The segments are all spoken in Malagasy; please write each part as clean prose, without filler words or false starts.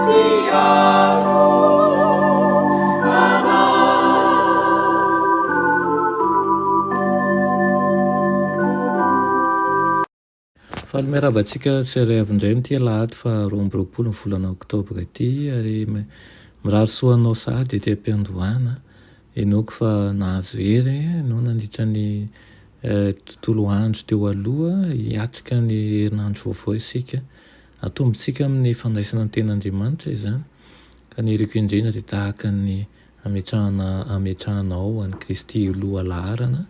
Mpiaro anay. Faly miarahaba antsika tsirairay avy indray amin'ity alahady faha 22 ny volana oktobra ity ary mirary soa anao sahady ety am-piandohana. Inoako fa nahazo hery ianao nandritra ny tontolo andro teo aloha hiatrika ny herinandro vaovao isika. Atombontsika amin'ny fandraisana ny tenin'Andriamanitra izany ka ny iriko indrindra dia tahaka ny ametrahana ametrahanao an'i Kristy ho lohalaharana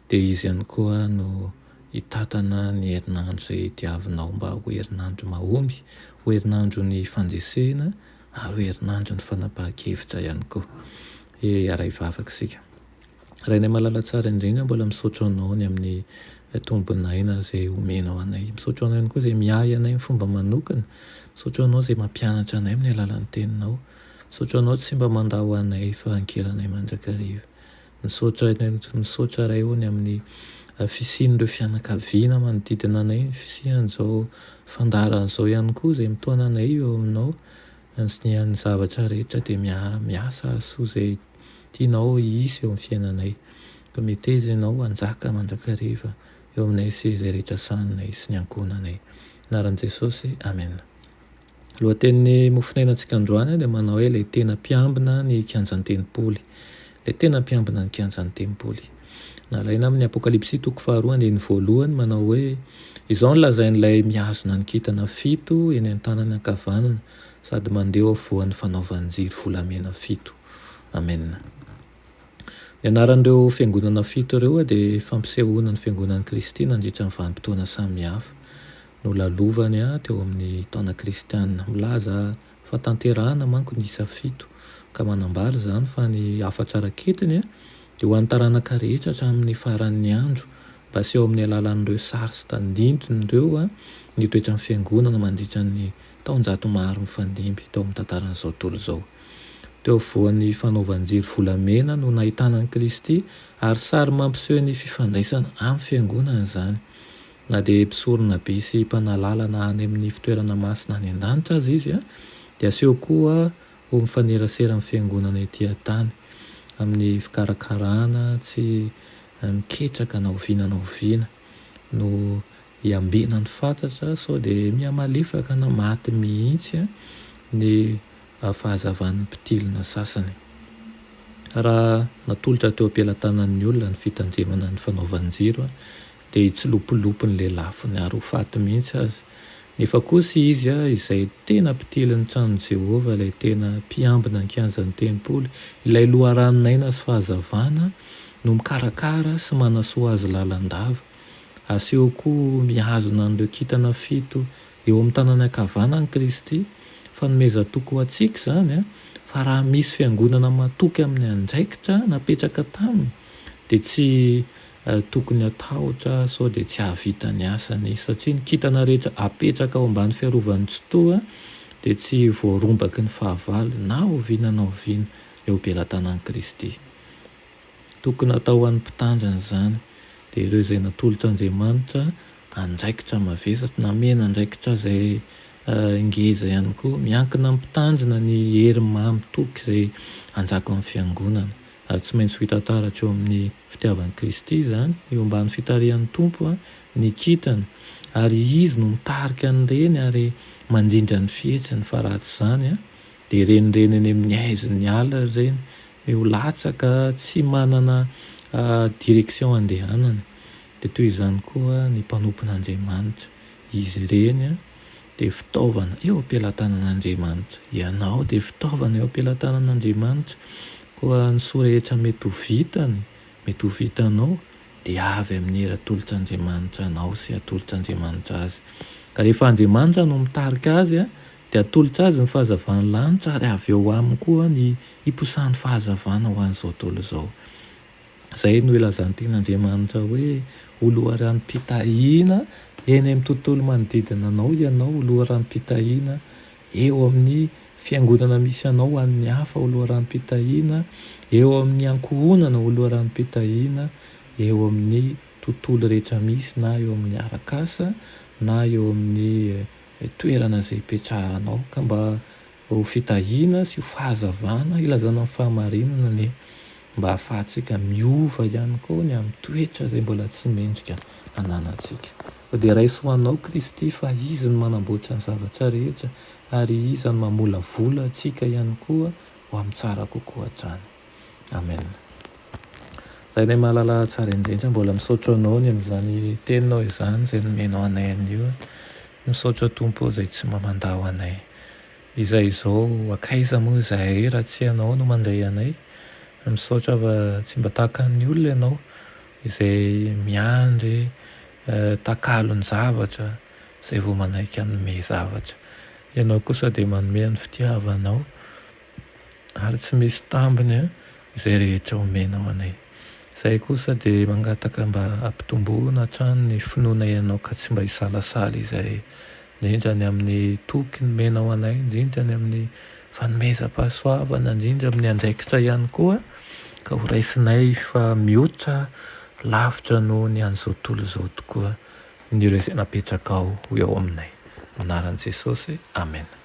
dia Izy ihany koa no hitantana ny herinandro izay diavinao mba ho herinandro mahomby, ho herinandron'ny fandresena ary ho herinandron'ny fanapahan-kevitra ihany koa. Hiara-hivavaka isika. Rainay malala tsara indrindra, mbola misaotra Anao ny amin'ny tombon'aina izay omenao anay. Misaotra Anao ihany koa izay miahy anay amin'ny fomba manokana. Misaotra Anao izay mampianatra anay amin'ny alalan'ny Teninao. Misaotra Anao tsy mba mandao anay fa ankilanay mandrakariva. Misaotra misaotra Ray o ny amin'ny fisian'ireo fianakaviana manodidina anay, ny fisian'izao fandaharana izao ihany koa izay mitaona anay eo aminao. Ny an'ny zavatra rehetra dia miara miasa hahasoa izay tianao hisy eo amin'ny fiainanay. Koa meteza ianao hanjaka mandrakariva eo aminay sy izay rehetra sahaninay sy ny ankohonanay. Anaran'i Jesosy, Amena. Lohatenin'ny mofonainantsika androany dia manao hoe ilay tena mpiambina ny kianjan'ny tempoly. Ilay tena mpiambina ny kianjan'ny tempoly. Nalaina amin'ny Apokalypsy toko faharoa andininy voalohany manao hoe izao no lazain'ilay mihazona ny kintana fito eny an-tanany ankavanana sady mandeha eo afovoan'ny fanaovan-jiro volamena fito. Amena. Ny anaran'ireo fiangonana fito ireo dia fampisehoana ny fiangonan'i Kristy nandritra ny vanim-potoana samihafa. Nolalovany teo amin'ny taona kristiana. Milaza fahatanterahana manko ny isa fito, ka manambara izany fa ny hafatra raketiny dia ho an'ny taranaka rehetra hatramin'ny faran'ny andro, mba aseho amin'ny alalan'ireo sary sy tandindona ireo ny toetran'ny Fiangonana mandritra ny taonjato maro mifandimby tao amin'ny tantaran'izao tontolo izao. Teo afovoan'ny fanaovan-jiro volamena no nahitana an'i Kristy, ary sary mampiseho ny fifandraisana amin'ny Fiangonana izany. Na dia mpisoronabe sy mpanalalana any amin'ny fitoerana masina any an-danitra aza izy, dia aseho koa ho mifanerasera amin'ny fiangonana ety an-tany, amin'ny fikarakarana tsy miketraka na oviana na oviana no iambenany fatratra sao dia mihamalefaka na maty mihitsy ny fahazavan'ny mpitilina sasany. Raha natolotra teo am-pelatanan'ny olona ny fitandremana ny fanaovan-jiro, dia hitsilopilopy ny lelafony ary ho faty mihitsy aza. Nefa kosa izy, izay tena mpitilin'ny tranon'i Jehovah, ilay tena mpiambina ny kianjan'ny tempoly, ilay loharanon'aina sy fahazavana, no mikarakara sy manasoa azy lalandava. Aseho koa mihazona an'ireo kintana fito eo amin'ny tanany ankavanany Kristy. Fanomezan-toky ho antsika izany, fa raha misy fiangonana matoky amin'ny andraikitra napetraka taminy, dia tsy Tokony hatahotra sao dia tsy hahavita ny asany izy satria ny kintana rehetra apetraka ao ambany fiarovan'ny Tsitoha dia tsy voarombaky ny fahavalo na oviana na oviana eo am-pelatanan'i Kristy. Tokony hatao ho an'ny mpitandrina izany, dia ireo izay natolotr'Andriamanitra andraikitra mavesatra, namena andraikitra izay ngeza ihany koa. Miankina amin'ny mpitandrina ny hery mamy toky izay hanjaka ao amin'ny fiangonana. Ary tsy maintsy ho hita taratra eo amin'ny fitiavan'i Kristy izany, eo ambany fitarihan'ny Tompo ny kintana, ary Izy no mitarika an'ireny ary mandrindra ny fihetsiny, fa raha tsy izany dia renireny eny amin'ny haizin'ny ala ireny, ho latsaka tsy manana direction andehanana. Dia toy izany koa ny mpanompon'Andriamanitra, izy ireny dia fitaovana eo am-pelatanan'Andriamanitra. Ianao dia fitaovana eo am-pelatanan'Andriamanitra. Koa ny soa rehetra mety ho vitany, mety ho vitanao, dia avy amin'ny hery atolotr'Andriamanitra anao sy atolotr'Andriamanitra azy. Ka rehefa Andriamanitra no mitarika azy, dia atolotra azy ny fahazavan'ny lanitra ary avy eo aminy koa ny hiposahan'ny fahazavana ho an'izao tontolo izao. Izay no ilazan'ny tenin'Andriamanitra hoe ho loharanom-pitahiana eny amin'ny tontolo manodidina anao ianao, ho loharanom-pitahiana eo amin'ny fiangonana misy anao ho an'ny hafa, ho loharanom-pitahiana eo amin'ny ankohonana, ho loharanom-pitahiana eo amin'ny tontolo rehetra misy na eo amin'ny arak'asa na eo amin'ny toerana izay ipetrahanao. Ka mba. Ho fitahiana sy ho fahazavana hilazana ny fahamarinana anie mba hahafahantsika miova ihany koa ny amin'ny toetra izay mbola tsy mendrika ananantsika. Koa dia raiso ho anao Kristy fa Izy no manamboatra ny zavatra rehetra ary Izy no mamolavola antsika ihany koa ho amin'ny tsara kokoa hatrany. Amen. Rainay mahalala tsara indrindra, mbola misaotra Anao ny amin'izany Teninao izany izay nomenao anay anio. Misaotra Tompo ô izay tsy mba mandao anay. Izay izao hankaiza moa izahay raha tsy Ianao no mandray anay. Misaotra fa tsy mba tahaka ny olona Ianao izay miandry takalon-javatra izay vao manaiky hanome zavatra. Ianao kosa dia manome ny fitiavanao ary tsy misy tambiny izay rehetra omenao anay. Izahay kosa dia mangataka mba hampitomboana hatrany ny finoanay Anao ka tsy mba hisalasala izahay, indrindra ny amin'ny toky nomenao anay, indrindra ny amin'ny fanomezam-pahasoavana, indrindra amin'ny andraikitra ihany koa, ka ho raisinay fa mihoatra lavitra noho ny an'izao tontolo izao tokoa ny ireo izay napetrakao ho eo aminay. Amin'ny anaran'i Jesosy, amena.